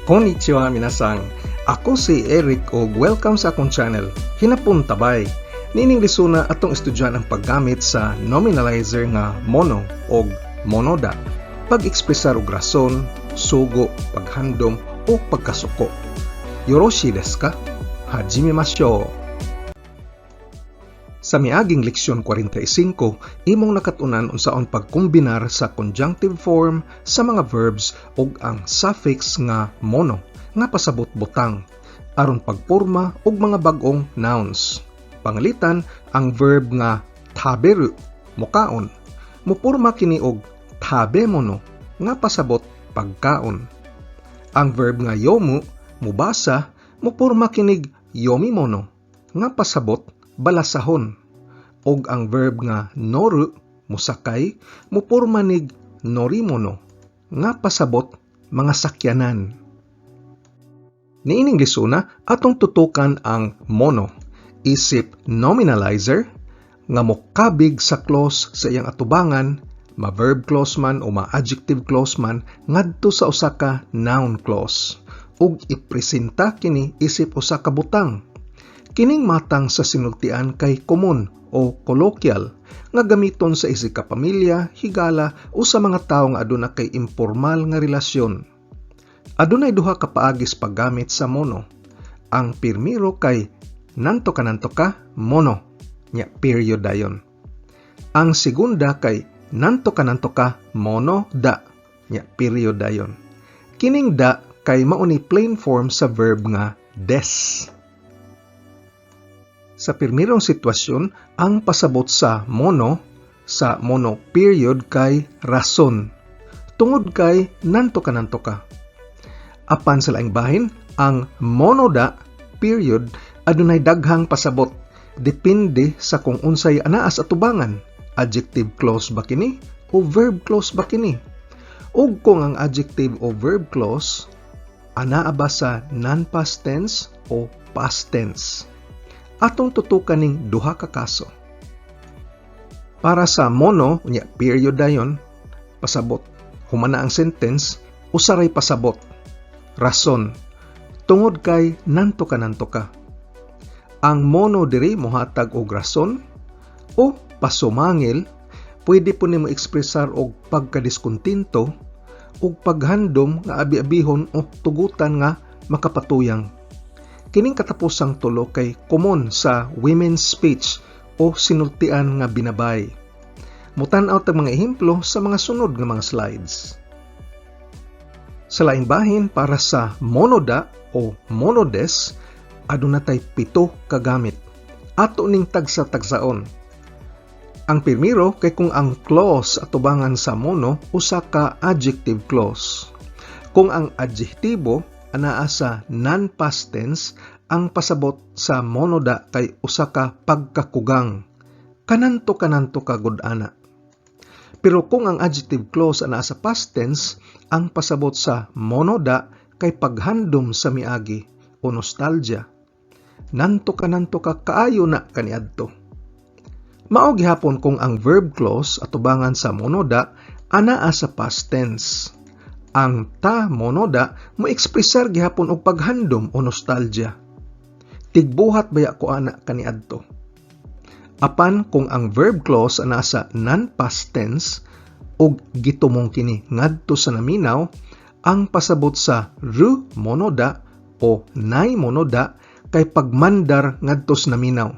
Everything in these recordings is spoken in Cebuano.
Konnichiwa, minasan. Ako si Eric og welcome sa akong channel, Hinapon Tabay. Niining lesona, atong estudyohan ang paggamit sa nominalizer nga mono og monoda, pag-ekspresar og rason, sugo, paghandom o pagkasuko. Yoroshi desu ka? Hajimemashou. Sa miaging leksyon 45, imong nakatunan unsaon pagkombinar sa conjunctive form sa mga verbs ug ang suffix nga mono nga pasabot butang aron pagporma og mga bag-ong nouns. Pangalitan, ang verb nga taberu, mokaon, muporma kini og tabemono nga pasabot pagkaon. Ang verb nga yomu, mubasa, muporma kinig yomimono nga pasabot balasahon. Og ang verb nga noru, musakay, muporma nig norimono nga pasabot mga sakyanan. Niining lesona, atong tutukan ang mono isip nominalizer nga mokabig sa clause sa iyang atubangan, ma-verb clause man o ma-adjective clause man, ngadto sa usa ka noun clause ug ipresenta kini isip usa ka butang. Kining matang sa sinultian kay komon o colloquial nga gamiton sa isig ka pamilya, higala o sa mga tawo nga aduna kay impormal nga relasyon. Adunay duha ka paagis paggamit sa mono. Ang pirmiro kay nanto ka mono, nya period dayon. Ang segunda kay nanto ka mono da, nya period dayon. Kining da kay mao ni plain form sa verb nga desu. Sa pirmirong sitwasyon, ang pasabot sa mono sa mono period kay rason. Tungod kay nanto ka nanto ka. Apan sa laing bahin, ang monoda period adunay daghang pasabot. Depende sa kung unsay anaa sa atubangan. Adjective clause ba kini o verb clause ba kini? Ug kung ang adjective o verb clause anaa ba sa non-past tense o past tense. Atong tutukan ning duha ka kaso. Para sa mono, unya period dayon, pasabot. Humana ang sentence, usa ray pasabot. Rason. Tungod kay nanto ka nanto ka. Ang mono diri mohatag og rason o pasumangil, pwede po nimo ekspresar og pagkadiskuntento ug paghandom nga abi-abihon o tugutan nga makapatuyang. Kining katapusang tulo kay komon sa women's speech o sinultian nga binabay. Mutan-aw tag mga ehemplo sa mga sunod nga mga slides. Sa laing bahin, para sa monoda o monodes, aduna tay pito kagamit. Ato ning tagsa-tagsaon. Ang pirmiro kay kung ang clause atubangan sa mono usa ka adjective clause. Kung ang adjektibo anaa sa non-past tense, ang pasabot sa monoda kay usa ka pagkakugang. Kananto kananto ka gud ana. Pero kung ang adjective clause anaa sa past tense, ang pasabot sa monoda kay paghandom sa miagi o nostalgia. Nanto ka kaayo na kaniadto. Mao gihapon kung ang verb clause atubangan sa monoda anaa sa past tense. Ang ta monoda mo ekspresar gihapon og paghandom o nostalgia. Tigbuhat baya ko ana kaniadto. Apan kung ang verb clause anaa sa non-past tense ug gitumong kini ngadto sa naminaw, ang pasabot sa ru monoda o nai monoda kay pagmandar ngadto sa naminaw.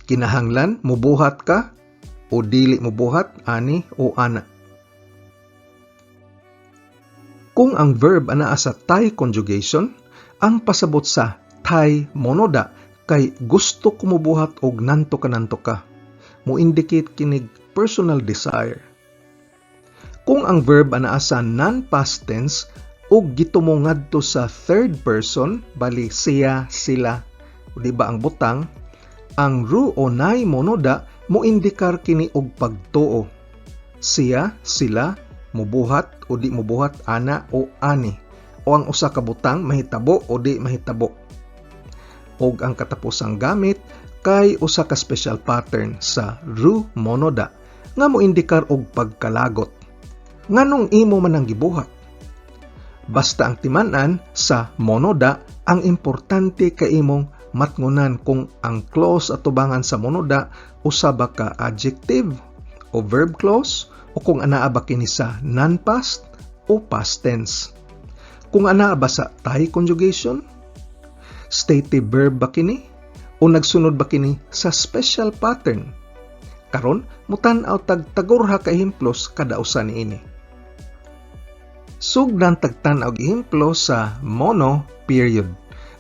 Kinahanglan mubuhat ka o dili mubuhat ani o ana. Kung ang verb anaa sa tai conjugation, ang pasabot sa tai monoda kay gusto ko mubuhat og nanto ka nanto ka. Mo-indicate kinig personal desire. Kung ang verb anaa sa non-past tense ug gitumong ngadto sa third person, bali siya, sila, o di ba ang butang, ang ru o nai monoda mo indikar kini og pagtuo. Siya, sila, mubuhat o di mubuhat ana o ani, o ang usa ka butang mahitabo o di mahitabo. Og ang katapusang gamit kay usa ka special pattern sa ru monoda nga mo indikar og pagkalagot. Nganong imo man ang gibuhat? Basta ang timan-an sa monoda, ang importante kay imong matngunan kung ang clause atubangan sa monoda usa ba ka adjective o verb clause o kung anaa ba kini sa non-past o past tense. Kung anaa ba sa 体 conjugation, stative verb ba kini o nagsunod ba kini sa special pattern? Karon, mutan-aw tag tagurha ka ehemplos kada usa niini. Sugdan tagtan-aw og ehemplo sa mono period.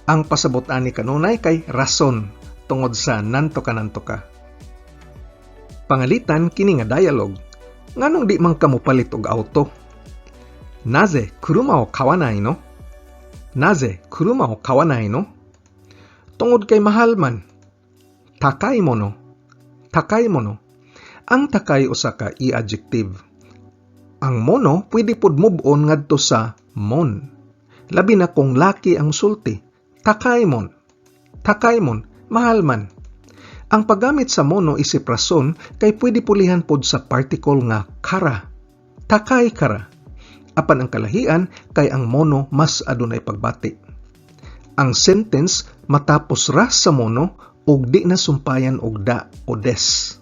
Ang pasabot ani kanunay kay rason tungod sa nanto ka nanto ka. Pangalitan kini nga dialogue. Nganong di man ka mopalit og auto? なぜ車を買わないの? なぜ車を買わないの? Tungod kay mahal man. 高いもの. 高いもの. Ang 高い usa ka i-adjective. Ang もの pwede pud move on ngadto sa もん. Labi na kung laki ang sulti. 高いもん. 高いもん, mahal man. Ang paggamit sa もの isip rason kay pwede pulihan pod sa particle nga から. 高いから. Apan ang kalahian kay ang もの mas adunay pagbati. Ang sentence matapos ra sa もの ug di na sumpayan og だ o です.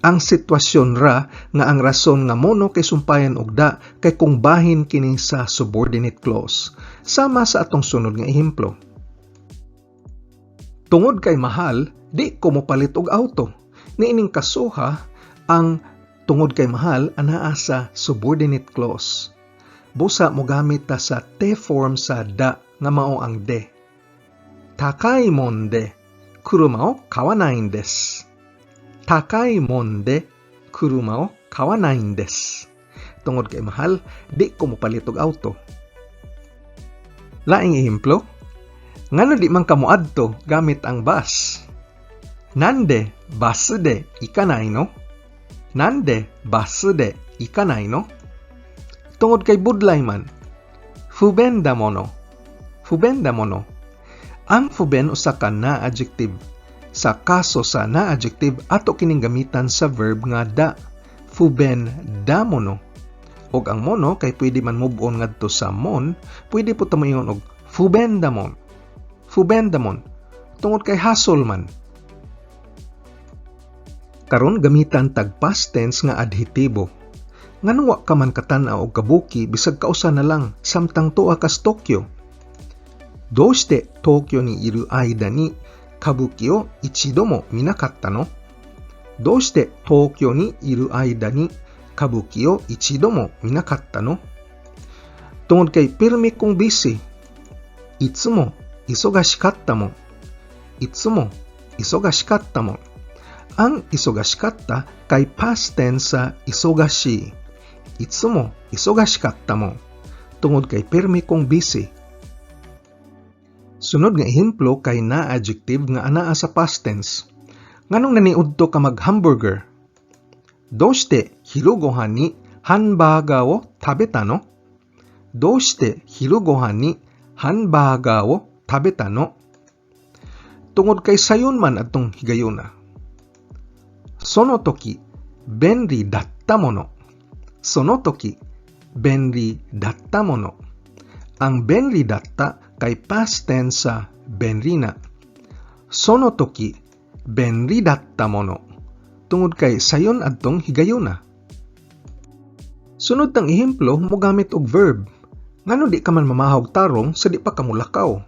Ang sitwasyon ra nga ang rason nga もの kay sumpayan og だ kay kung bahin kini sa subordinate clause. Sama sa atong sunod nga ehemplo. Tungod kay mahal, di ko mopalit og auto. Niining kasuha, ang tungod kay mahal anaa sa subordinate clause. Busa mogamit ta sa て form sa だ nga mao ang で. 高いもんで車を買わないんです。高いもんで車を買わないんです。Tungod kay mahal, di ko mopalit og auto. Laing ehemplo, ngano di man ka moadto gamit ang bus? なんでバスで行かないの? なんでバスで行かないの? Tungod kay budlay man. 不便だもの. 不便だもの. Ang 不便 usa ka na adjective. Sa kaso sa na adjective, ato kining gamitan sa verb nga だ. 不便だもの. Og ang もの kay pwede man move on ngadto sa もん, pwede pud ta moingon og 不便だもん. 不便だもん. Tungod kay hasol man. Karon gamitan tag past tense nga adhetibo. Ngano wa ka man katan-aw og kabuki bisag kausa na lang samtang tuwa kas Tokyo? どうして東京にいる間に歌舞伎を一度も見なかったの？どうして東京にいる間に歌舞伎を一度も見なかったの？ Tungod kay pirmi kong busy. いつも忙しかったもん。いつも忙しかったもん。Ang 忙しかった kay past tense sa 忙しい。いつも忙しかったもん。Tungod kay pirmi kong busy. Sunod nga ehemplo kay na adjective nga anaa sa past tense. Nganong naniudto ka mag-hamburger? どうして昼ご飯にハンバーガーを食べたの？どうして昼ご飯にハンバーガーを食べたの？ Tungod kay sayon man atong higayuna. その時便利だったもの。その時便利だったもの。Ang 便利だった kay past tense sa 便利な。その時便利だったもの. Tungod kay sayon adtong higayuna. Sunod tang ehemplo mogamit og verb. Ngano di ka man mamahog tarong sa di pa ka mulakaw?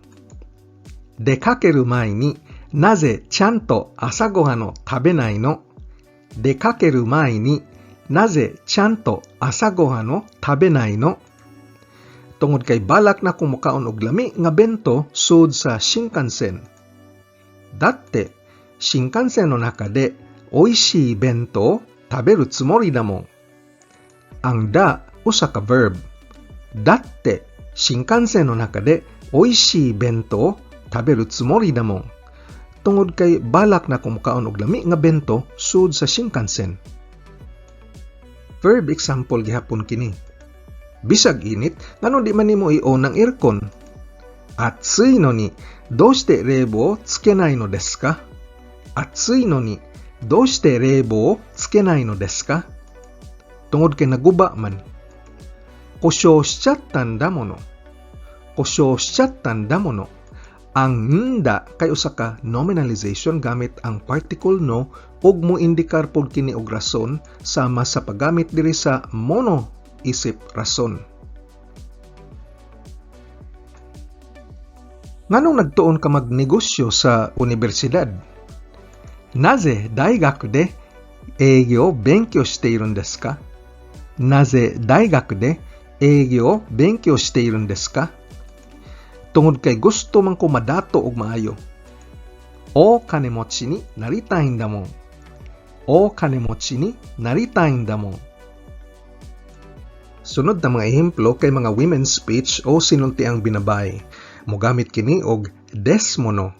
出かける前になぜちゃんと朝ごはんを食べないの？出かける前になぜちゃんと朝ごはんを食べないの？ Tungod kay balak na kong mukaon og lami nga bento sud sa Shinkansen. だって新幹線の中で美味しい弁当を食べるつもりだもん。Ang だ usa ka verb. だって新幹線の中で美味しい弁当を食べるつもりだもん。Tungod kay balak na kong mukaon og lami nga bento sud sa Shinkansen. Verb example gihapon kini. Bisag init, ngano di man nimo i-on ang aircon? 暑いのにどうして冷房をつけないのですか？暑いのにどうして冷房をつけないのですか？ Tungod kay naguba man. 故障しちゃったんだもの。故障しちゃったんだもの. Ang んだ kay usa ka nominalization gamit ang particle の ug moindikar pod kini og rason sama sa paggamit diri sa もの isip rason. Nganong nagtuon ka magnegosyo sa unibersidad? なぜ大学で営業を勉強しているんですか？なぜ大学で営業を勉強しているんですか？Tungod kay gusto man ko madato og maayo. 大金持ちになりたいんだもん。大金持ちになりたいんだもん。Sunod na mga ehemplo kay mga women's speech o sinultiang binabay. Mogamit kini og ですもの.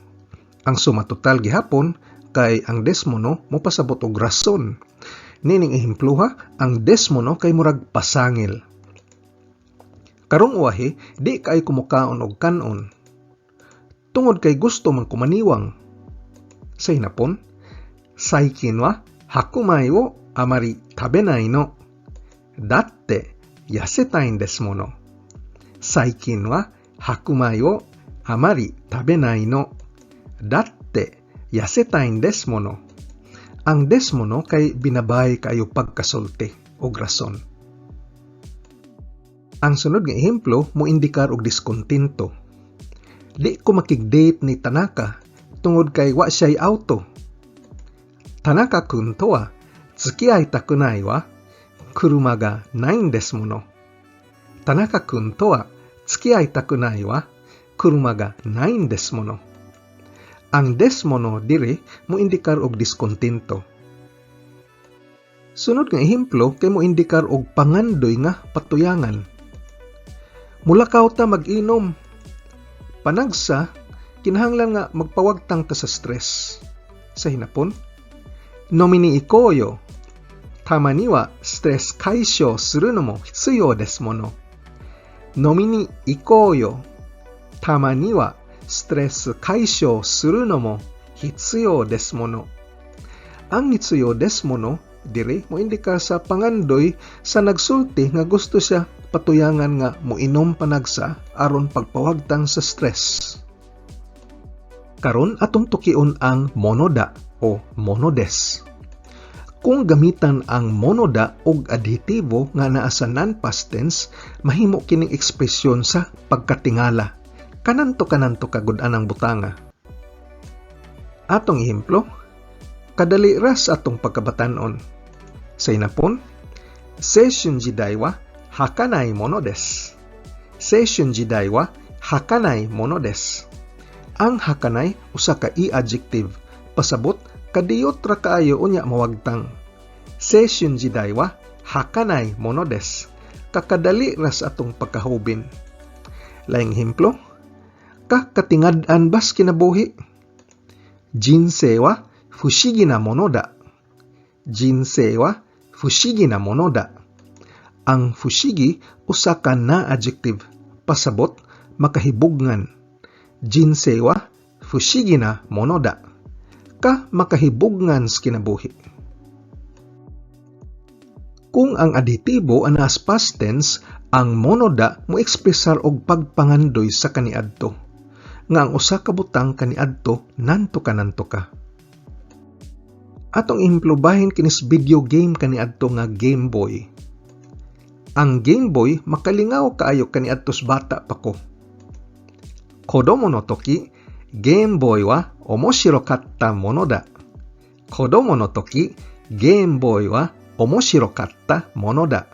Ang suma total gihapon kay ang ですもの mopasabot og rason. Nining ehemploha, ang ですもの kay murag pasangil. Karong uwahi, di kaayo ko mokaon og kan-on. Tungod kay gusto man ko maniwang. Sa hinapon, 最近は白米をあまり食べないの。だって痩せたいんですもの。最近は白米をあまり食べないの。だって痩せたいんですもの。Ang ですもの kay binabay kaayo pagkasulti og rason. Ang sunod nga ehemplo moindikar og diskontento. Di ko makig-date ni Tanaka tungod kay wa siya'y auto. 田中君とは付き合いたくないわ。車がないんですもの。田中君とは付き合いたくないわ。車がないんですもの。Ang ですもの diri moindikar og diskontento. Sunod nga ehemplo kay moindikar og pangandoy nga patuyangan. Mulakaw ta mag-inom. Panagsa, kinahanglan nga magpawagtang ta sa stress. Sa hinapon, 飲みに行こうよ。たまにはストレス解消するのも必要ですもの。飲みに行こうよ。たまにはストレス解消するのも必要ですもの。Ang 必要ですもの diri moindikar sa pangandoy sa nagsulti nga gusto siya patuyangan nga moinom panagsa aron pagpawagtang sa stress. Karon atong tukion ang ものだ o ものです. Kung gamitan ang ものだ og adhetibo nga naa sa non-past tense, mahimo kining ekspresyon sa pagkatingala. Kananto kananto kagud anang butanga. Atong ehemplo, kadali ras atong pagkabatan-on. Sa hinapon, 青春時代は儚いものです。青春時代は儚いものです。Ang 儚い usa ka i-adjective, pasabot kadiyot ra kaayo unya mawagtang. 青春時代は儚いものです. Kakadali ras atong pagkahobin. Laing ehemplo, kakatingad-an bas kinabuhi. 人生は不思議なものだ。人生は不思議なものだ。Ang 不思議 usa ka na adjective, pasabot makahibugnan. 人生は不思議なものだ. Ka makahibugnan sa kinabuhi. Kung ang adhetibo anaas past tense, ang ものだ mo ekspresar og pagpangandoy sa kaniadto. Nga ang usa ka butang kaniadto nanto kananto ka. Atong ehemplo bahin kinis video game kaniadto nga Game Boy. Ang Game Boy makalingaw kaayo kaniadtos bata pa ko. 子供の時、ゲームボーイは面白かったものだ。子供の時、ゲームボーイは面白かったものだ。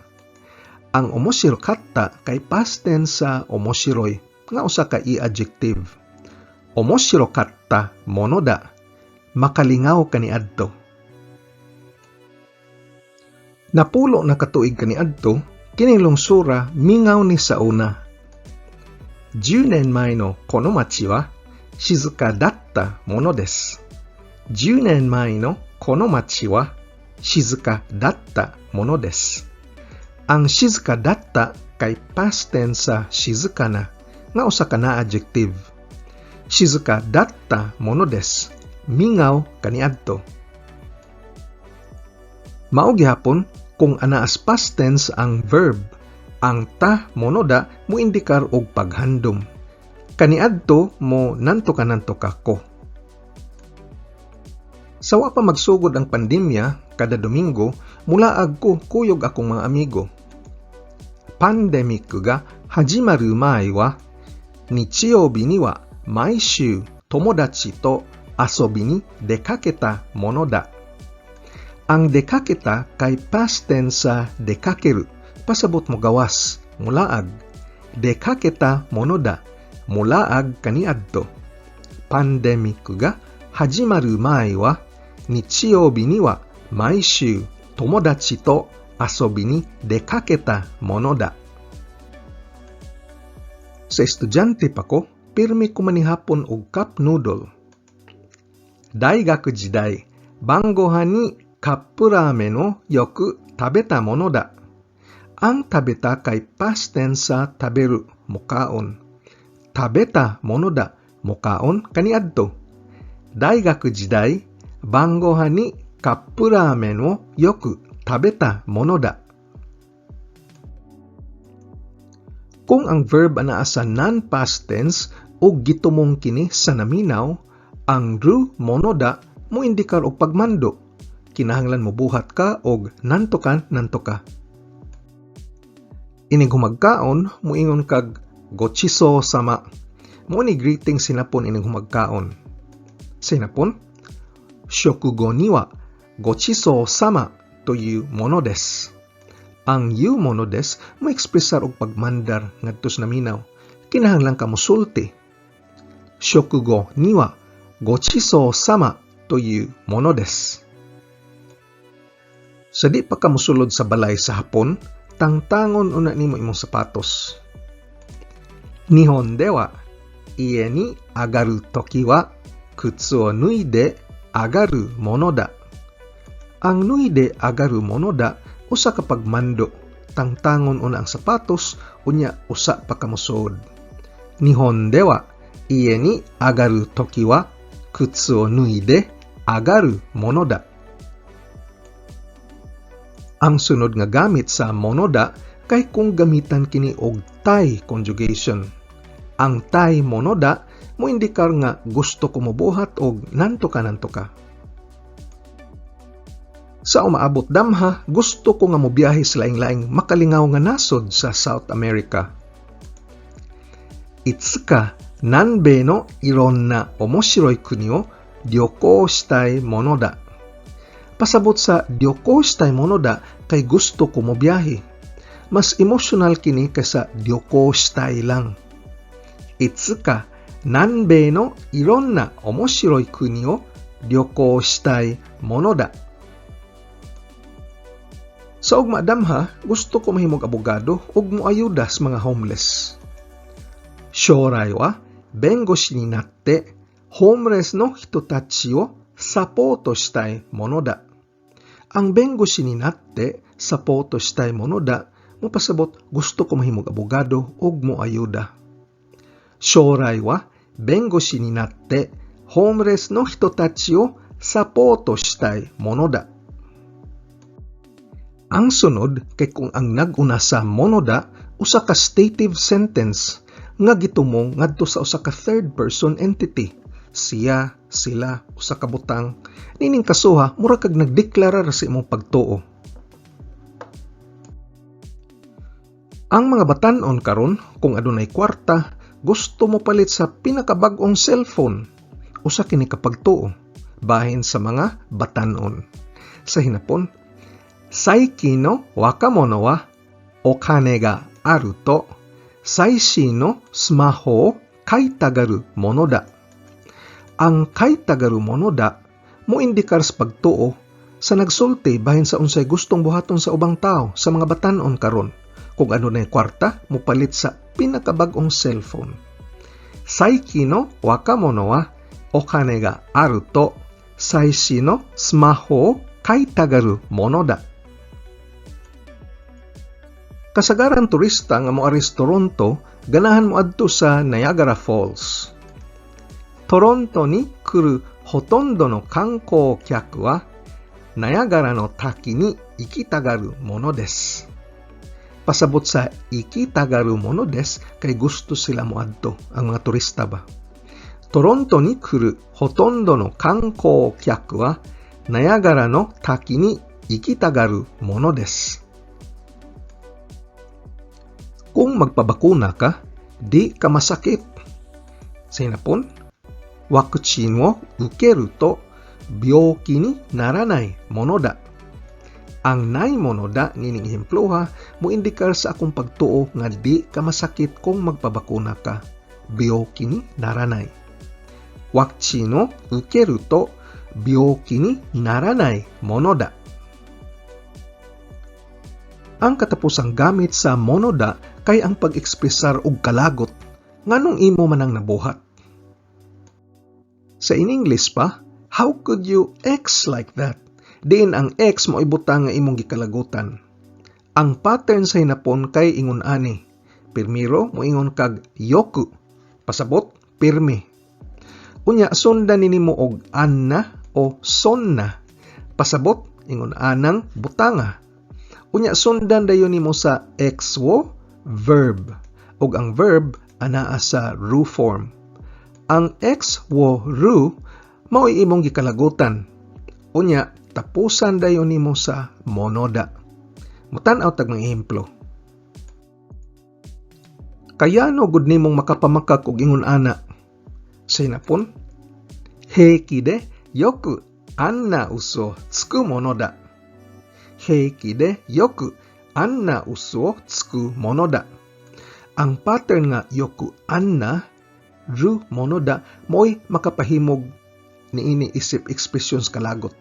Ang 面白かった kay past tense sa 面白い nga usa ka i-adjective. 面白かったものだ. Makalingaw kaniadto. Napulo na katuig kaniadto, kining lungsura mingaw ni sa una. 10年前のこの町は静かだったものです。10年前のこの町は静かだったものです。Ang 静かだった kay past tense sa 静かな nga usa ka na adjective. 静かだったものです. Mingaw kaniadto. Mao gihapon kung anaas past tense ang verb, ang たものだ moindikar og paghandom. Kaniadto mo nanto ka nanto ka ko. Sa wa pa magsugod ang pandemya, kada Domingo, mulaag ko kuyog akong mga amigo. パンデミックが始まる前は、日曜日には毎週友達と遊びに出かけたものだ。Ang 出かけた kay past tense sa 出かける, pasabot mo gawas, mulaag. 出かけたものだ, mulaag kaniadto. パンデミックが始まる前は、日曜日には毎週友達と遊びに出かけたものだ。Sa estudyante pa ko, pirmi ko manihapon og cup noodle. 大学時代、晩ご飯にカップラーメンをよく食べたものだ。Ang 食べた kay past tense sa 食べる, mukaon. 食べたものだ, mukaon kaniadto. 大学時代、晩ご飯にカップラーメンをよく食べたものだ。Kung ang verb anaa sa non-past tense ug gitumong kini sa naminaw, ang るものだ mo indikar og pagmando. Kinahanglan mo buhat ka og nanto ka nanto ka. Inig humagkaon, muingon kag ごちそうさま. Mao ni greeting sa Hinapon inig humagkaon. Sa Hinapon, 食後にはごちそうさまというものです。Ang いうものです mo ekspresar og pagmandar ngadto sa naminaw. Kinahanglan ka mosulti. 食後にはごちそうさまというものです。Sa di pa ka mosulod sa balay sa hapon, tangtangon una nimo imong sapatos. 日本では家に上がるときは靴を脱いで上がるものだ。Ang 脱いで上がるものだ usa ka pagmando. Tangtangon una ang sapatos, unya usa pa ka mosuod. 日本では家に上がるときは靴を脱いで上がるものだ。Ang sunod nga gamit sa ものだ kay kung gamitan kini og たい conjugation. Ang たいものだ mo indikar nga gusto ko mobuhat og nanto ka nanto ka. Sa umaabot damha, gusto ko nga mobiyahe sa laing-laing makalingaw nga nasod sa South America. いつか南米のいろんな面白い国を旅行したいものだ。Pasabot sa 旅行したいものだ kay gusto ko mobiyahe. Mas emotional kini kaysa 旅行したい lang. いつか南米のいろんな面白い国を旅行したいものだ。Sa ugma damha, gusto ko mahimog abogado ug moayuda sa mga homeless. 将来は弁護士になってホームレスの人たちをサポートしたいものだ。Ang 弁護士になってサポートしたいものだ mo pasabot gusto ko mahimog abogado ug moayuda. 将来は弁護士になってホームレスの人たちをサポートしたいものだ。Ang sunod kay kung ang nag-una sa ものだ usa ka stative sentence nga gitumong ngadto sa usa ka third person entity. Siya, sila, usa ka butang. Nining kasuha, mura kag nagdeklara ra sa imong pagtuo. Ang mga batan-on karon, kung adunay kwarta, gusto mo palit sa pinakabag-ong cellphone. Usa kini ka pagtuo bahin sa mga batan-on. Sa Hinapon, 最近の若者はお金があると最新のスマホを買いたがるものだ。Ang 買いたがるものだ mo indikar sa pagtuo sa nagsulti bahin sa unsay gustong buhaton sa ubang tao, sa mga batan-on karon. Kung adunay kwarta, mopalit sa pinakabag-ong cellphone. 最近の若者はお金があると最新のスマホを買いたがるものだ。Kasagaran turista nga moari sa Toronto, ganahan moadto sa Niagara Falls. トロントに来るほとんどの観光客はナヤガラの滝に行きたがるものです。Pasabot sa 行きたがるものです kay gusto sila moadto, ang mga turista ba. トロントに来るほとんどの観光客はナヤガラの滝に行きたがるものです。Kung magpabakuna ka, di ka masakit. Sa Hinapon, ワクチンを受けると病気にならないものだ。Ang ないものだ niining ehemploha moindikar sa akong pagtuo nga di ka masakit kung magpabakuna ka. 病気にならない。ワクチンを受けると病気にならないものだ。Ang katapusang gamit sa ものだ kay ang pag-ekspresar og kalagot nganong imo man ang nabuhat. Sa in English pa, "How could you X like that?" Diin ang X mao'y butang nga imong gikalagutan. Ang pattern sa Hinapon kay ingon ani. Pirmiro moingon kag よく, pasabot pirmi. Unya sundan nimo og あんな o そんな. Pasabot ingon anang butanga. Unya sundan dayon nimo sa X wo verb. Ug ang verb anaa sa る form. Ang X wo る mao'y imong gikalagutan. Unya tapusan dayon nimo sa ものだ. Mutan-aw tag mga ehemplo. Kayano gud nimong makapamakak og ingon ana? Sa Hinapon, 平気でよくあんな嘘をつくものだ。平気でよくあんな嘘をつくものだ。Ang pattern nga よくあんなるものだ mo'y makapahimog niini isip ekspresyon sa kalagot.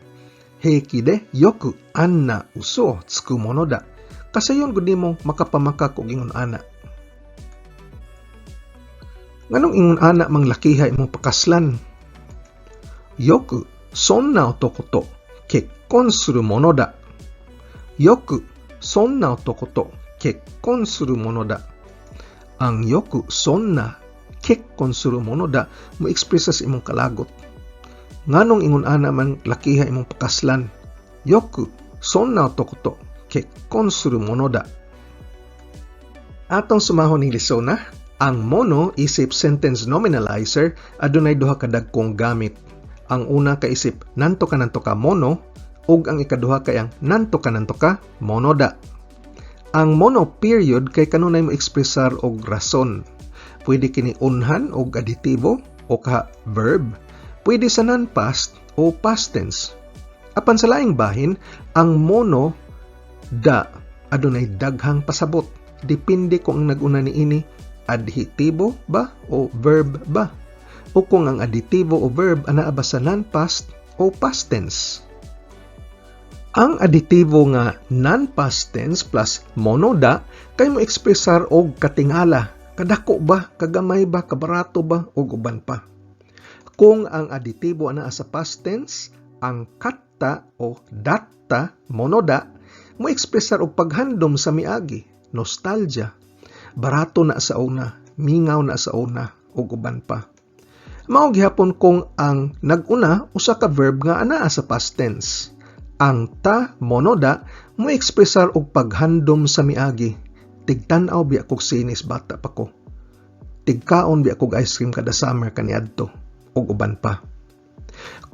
平気でよくあんな嘘をつくものだ. Kasayon gud nimo makapamakak og ingon ana. Nganong ingon ana mang lakiha imong pakaslan? よくそんな男と結婚するものだ。よくそんな男と結婚するものだ。Ang よくそんな結婚するものだ mo ekspresa sa imong kalagot. Nganong ingon ana man lakiha imong pakaslan? よくそんな男と結婚するものだ。Atong sumahon ning lesona, ang もの isip sentence nominalizer adunay duha ka dagkong gamit. Ang una kay isip なんとかなんとかもの ug ang ikaduha kay ang なんとかなんとかものだ. Ang もの period kay kanunay mo ekspresar og rason. Pwede kini unhan og adhetibo o ka verb. Pwede sa non-past o past tense. Apan sa laing bahin, ang ものだ adunay daghang pasabot. Depende kung ang nag-una niini adhetibo ba o verb ba, o kung ang adhetibo o verb anaa ba sa non-past o past tense. Ang adhetibo nga non-past tense plus ものだ kay mo ekspresar og katingala, kadako ba, kagamay ba, kabarato ba, ug uban pa. Kung ang adhetibo anaa sa past tense, ang かった o だったものだ mo ekspresar og paghandom sa miagi, nostalgia. Barato na sa una, mingaw na sa una, ug uban pa. Mao gihapon kung ang nag-una usa ka verb nga anaa sa past tense. Ang たものだ mo ekspresar og paghandom sa miagi. Tigtan-aw biya kog sines bata pa ko. Tigkaon biya kog ice cream kada summer kaniadto, ug uban pa.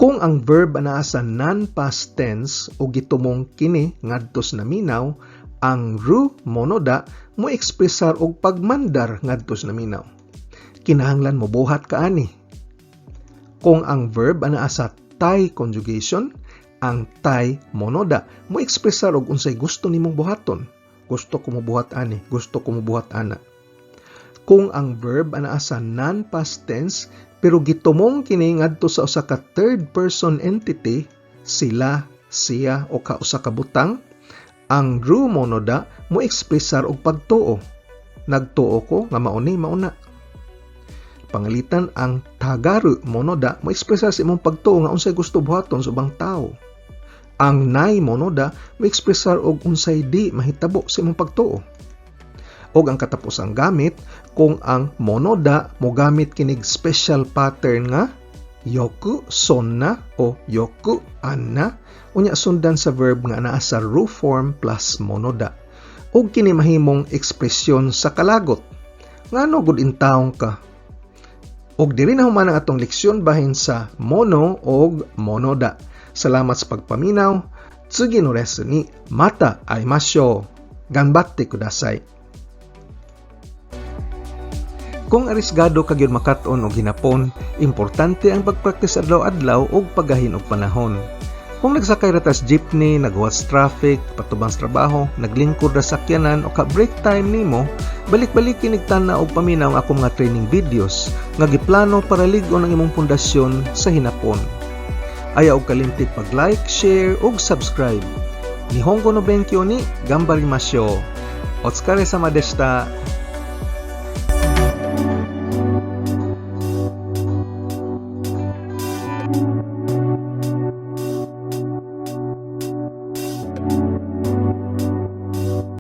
Kung ang verb anaa sa non-past tense o gitumong kini ngadto sa naminaw, ang るものだ mo ekspresar og pagmandar ngadto sa naminaw. Kinahanglan mo buhat ka ani. Kung ang verb anaa sa たい conjugation, ang たいものだ mo ekspresar og unsay gusto nimong buhaton. Gusto ko mobuhat ani, gusto ko mobuhat ana. Kung ang verb anaa sa non-past tense pero gitumong kini ngadto sa usa ka third person entity, sila, siya o ka usa ka butang, ang るものだ mo ekspresar og pagtuo. Nagtuo ko nga mao ni mauna. Pangalitan, ang たがるものだ mo ekspresar sa imong pagtuo nga unsay gusto buhaton sa ubang tawo. Ang ないものだ mo ekspresar og unsay di mahitabo sa imong pagtuo. Og ang katapusang gamit, kung ang ものだ mogamit kinig special pattern nga よくそんな o よくあんな, unya sundan sa verb nga naa sa る form plus ものだ. Ug kini mahimong ekspresyon sa kalagot. Ngano gud intawon ka? Og diri na human ang atong leksyon bahin sa mono og mono da. Salamat sa pagpaminaw. 次のレッスンにまた会いましょう。頑張ってください。 Kung arisgado ka gyud makat-on og hinapon, importante ang pagpraktis adlaw-adlaw ug paggahin og panahon. Kung nagsakay ra tas jeepney, naghuwat sa traffic, patubang sa trabaho, naglingkod ra sa sakyanan o ka break time nimo, balik-balik kinig tan-aw og paminaw ang akong mga training videos nga giplano para lig-on ang imong pundasyon sa hinapon. Ayaw og kalimti pag-like, share ug subscribe. 日本語の勉強に頑張りましょう。お疲れ様でした。